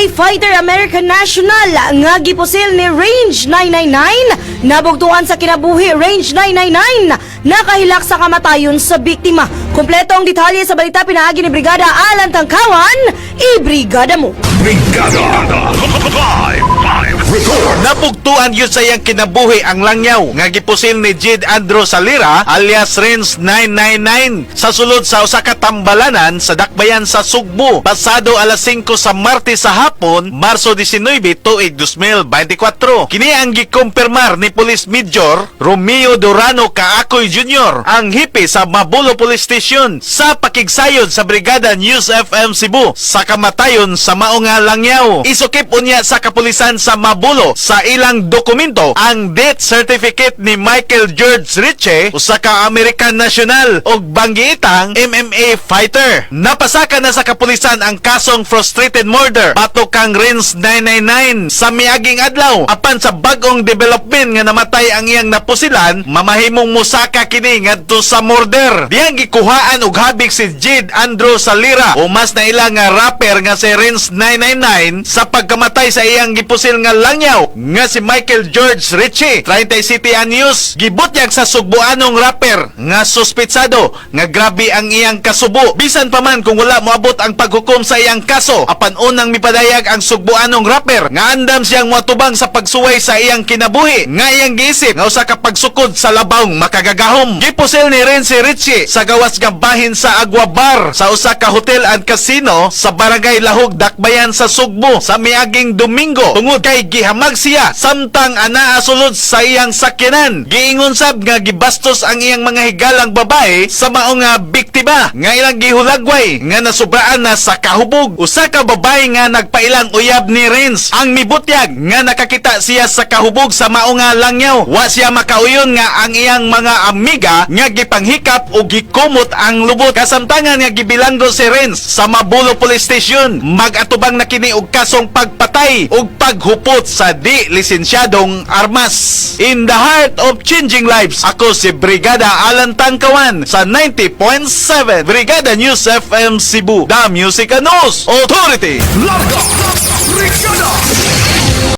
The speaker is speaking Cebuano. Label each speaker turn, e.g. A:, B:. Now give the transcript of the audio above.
A: MMA fighter American National nga gipusil ni Range 999 nabugtuan sa kinabuhi. Range 999 nakahilak sa kamatayon sa biktima. Kompleto ang detalye sa balita pinaagi ni Brigada Alan Tangkawan. I-brigada mo!
B: Brigada Live Live Report.
C: Nabugtuan gyud sa iyang kinabuhi ang langyaw nga gipusil ni Jade Andrew Salira alias Renz 999 sa sulod sa usa ka tambalanan sa Dakbayan sa Sugbo pasado alas 5 sa Martes sa hapon, Marso 19, tuig 2024. Kini ang gikumpirmar ni Police Major Romeo Durano Kaakoy Jr., ang hepe sa Mabolo Police Station, sa pakigsayod sa Brigada News FM Cebu sa kamatayon sa mao nga langyaw. Isukip unya sa kapulisan sa Mabolo sa ilang dokumento ang death certificate ni Michael George Ritchie, usa ka American national ug banggiitang MMA fighter. Napasaka na sa kapulisan ang kasong frustrated murder batok kang Renz 999 sa miaging adlaw. Apan sa bag-ong development nga namatay ang iyang napusilan, mamahimong musaka kini ngadto sa murder. Diyang gikuhaan og habik si Jade Andrew Salira o mas naila nga rapper nga si Renz 999 sa pagkamatay sa iyang gipusil nga langyaw nga si Michael George Ritchie, 30 City News. Gibutyag sa sugbuanong rapper nga suspetsado nga grabe ang iyang kasubo. Bisan pa man kung wala moabot ang paghukom sa iyang kaso, apan unang mipadayag ang sugbuanong rapper nga andam siyang moatubang sa pagsuway sa iyang kinabuhi nga iyang giisip nga usa ka pagsukod sa labawng makagagahom. Gipusil ni Renz si Ritchie sa gawas nga bahin sa Agua Bar sa usa ka hotel and casino sa Barangay Lahug, Dakbayan sa Sugbo sa miaging Domingo tungod kay gihamag siya samtang anaa sulod sa iyang sakyanan. Giingon sab nga gibastos ang iyang mga higalang babae sa mao nga biktima nga ilang gihulagway nga nasubraan na sa kahubog. Usa ka babae nga nagpailang uyab ni Renz ang mibutyag nga nakakita siya sa kahubog sa mao nga langyaw. Wa siya makauyon nga ang iyang mga amiga nga gipanghikap o gikumot ang lubot. Kasamtangan nga gibilanggo si Renz sa Mabolo Police Station, mag-atubang na kini og kasong pagpatay ug paghupot sa di lisensyadong armas. In the heart of changing lives, ako si Brigada Alan Tangkawan sa 90.7 Brigada News FM Cebu, The Music and News Authority.
B: Larga. Brigada.